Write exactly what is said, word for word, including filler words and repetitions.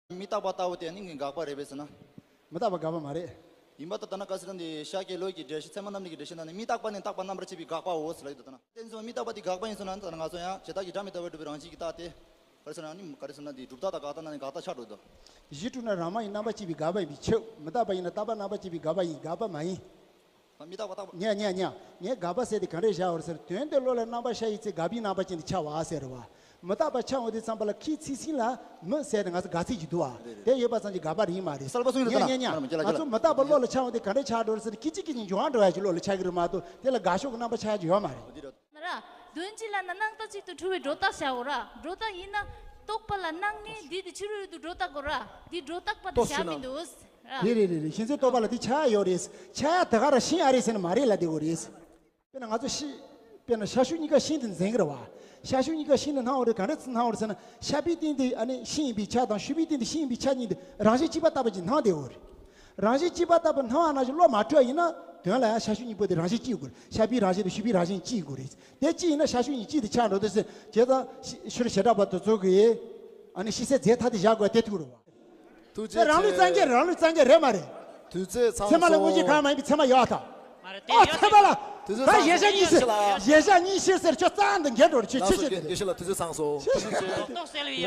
མི་རྟག་པ་ལྟ་བུ་དེ་ནི་ངའི་དགག་པ་རེད་པས་ཟེར་ན། མི་རྟག་པ་དགག་པ་མ་རེད། ཡིན་པ་ད་ལྟ་ན་བཀའ་སྲིད་དང་དེ་ཤཱཀྱའི་ལུགས་ཀྱི་འགྲེལ་བཤད་ཚད་མ་རྣམ་འགྲེལ་གྱི་འགྲེལ་བཤད་ནང་ནས་མི་རྟག་པ་ནི་རྟག་པ་རྣམ་པར་ཕྱེ་བའི་དགག་པའོ་ཟེར་ལབ་ཡོད་ད་ལྟ་ན། དེ་ཚོ་མི་རྟག་པ་དེ་དགག་པ་ཡིན་ཟེར་ན་ད་ལྟ་ང་ཚོ་ཡང་བྱེ་བྲག་གི་སྒྲ་མི་རྟག་པས་གྲུབ་པའི་རང་བཞིན་གྱི་རྟགས་དེ། ག་རེ་ཟེར་ན་ནི་ག་རེ་ཟེར་ན་དེ་གྲུབ་རྟགས་དང་དགག་རྟགས་ནང་ནས་དགག་རྟགས་ཆགས་འགྲོ་འདུག་གཞི་གྲུབ་ན་རང་མ་ཡིན་རྣམ་པར་ཕྱེ་བའི་དགག་པ་ཡིན་པས་ཁྱབ། མི་རྟག་པ་ཡིན་ན་རྟག་པ་རྣམ་པར་ཕྱེ་བའི་དགག་པ་ཡིན། དགག་པ་མ་ཡིན། མི་རྟག་པ་རྟག་པ། ཉན་ཉན་ཉན། ངས་དགག་པ་ཟེར་དེ་ག་འདྲས་བཞག་ཡོད་རེད་ཟེར། དོན་དེ་བློ་ལ་རྣམ་པར་ཤར་བའི་ཚེ་དགག་པའི་རྣམ་པ་ཅན་དུ་འཆར་བ་ཟེར་བ། མི་རྟག་པ་འཆར་འོང་དུས་ཙམ་པ་ལ་ཁའི་ཚིག་ཟིན་ལ་མི་ཟེར་ཏེ་ང་ཚོ་དགག་ཚིག་ཅིག་འདུག་བ། དེ་ཡོད་པ་ཙམ་གྱིས་དགག་པ་རེད་མ་རེད། གསལ་པོ་གསུངས་ཡོད་ད་ཉན་ཉན་ཉན། ང་ཚོ་མི་རྟག་པ་བློ་ལ་འཆར་འོང་དུས་ག་འདྲས་འཆར་འགྲོ་རེད་ཟེར་ཏེ་ཁྱི་གཅིག་གིས་ཀྱང་འགྱུར་བ་འགྲོ་ཡ་ཅིག་བློ་ལ་འཆར་གི་རེད་མ་གཏོགས་དེ་ལ་དགག་ཕྱོགས་ཀྱི་རྣམ་པ་འཆར་ཡ་ཅིག་ཡོད་མ་རེད། ན་ར། དོན་གཅིག་ལ་ན་སྣང་རྟགས་གཅིག་ཏུ་འཁྲུལ་བའི་སྒྲོ་བཏགས་བྱའོ་ར། སྒྲོ་བཏགས་ཡིན་ན་རྟོག་པ་ལ་སྣང་ནས་འདི་དེ་ཕྱི་རོལ་དུ་སྒྲོ་བཏགས་དགོས་ར། འདི་སྒྲོ་བཏགས་པ་དེ་བྱ་མི་འདུག་ར། རེད་རེད་རེད་རེད། ཤིན་ཚོད་རྟོག་པ་ལ་དེ་ཆགས་ཡོད་རེད། ཆགས་ཡ་དེ་ག་ར་ཤིང་ཨ་རེད་ཟེར་ན་མ་རེད་ལབ་བསྡད་ཡོད་རེད། དཔེར་ན་ང་ཚོ་ཤི། དཔེར་ན་ཤ་ཤུགས་གཉིས་ཀ་ཤིང་དུ་འཛིན་གི་རེད་བ། ཤ་ཤུགས་གཉིས་ཀ་ཤིང་དུ་སྣང་བ་རེད། ག་འདྲ་ཚུར་སྣང་བ་རེད་ཟེར་ན་ཤ་པའི་སྟེང་དེ་ཨ་ནི་ཤིང་ཡིན་པས་ཆགས་དང་ཤུག་པའི་སྟེང་དེ་ཤིང་ཡིན་པས་ཆགས་གཉིས་དེ་རང་བཞིན་གཅིག་པ་ལྟ་བུ་ཅིག་སྣང་བསྡད་ཡོད་རེད། རང་བཞིན་གཅིག་པ་ལྟ་བུ་སྣང་བ་ནང་བཞིན་བློ་མ་འཁྲུལ་བ་ཡིན་ན་དོན་ལ་ཡང་ཤ་ཤུགས་གཉིས་པོ་དེ་རང་བཞིན་གཅིག་དགོས་རེད། ཤ་པའི་རང་བཞིན་དང་ཤུག་པའི་རང་བཞིན་གཅིག་དགོས་རེད། དེ་གཅིག་ཡིན་ན་ཤ་ཤུགས་གཉིས་གཅིག་དེ་ཆགས་འགྲོ་དུས་ཟེར། བྱས་ཙང་ཤི་ཤི་རོ་བྱེ་བྲག་པ་དེ་ཚོ་གིས་ཨ་ནི་ཤི་ཟད་རྫས་ཐ་དད་བཞག་དགོས་དེ་ཐུག་རེད་བ། ཐུགས་རྗེ་ཆེ། རང་ལུགས་བཙན་རྒྱལ་རང་ལུགས་བཙན་རྒྱལ་རེད་མ་རེད། དུས་ཚོད་ཚང་སོང་། ཚད་མ་ལ་དངོས་གཞི་གང་མ་ཡིན་པའི་ཚད་མ་ཡོད་ཨ་ད། མ་རེད་དེ་ཨ་ཡོད་ཚད་མ་ལ། དུས་ཚོད་ད་ཚང་གཞལ་བྱ་གཉིས་ཤེར། ཡོད་ཤག་གཞལ་བྱ་གཉིས་ཤེར་ཟེར་ཁྱོད་རྩ་འདི་འགལ་འགྲོ་རེད་ཁྱོད་ལགས་ཆོས་སོ་ཆོས་དགེ་དེ། དགེ་བཤེས་ལགས་དུས་ཚོད་ཚང་སོང་། ཆོས་ཆོས་དེ། རྡོག་རྡོག་སེལ་བའི་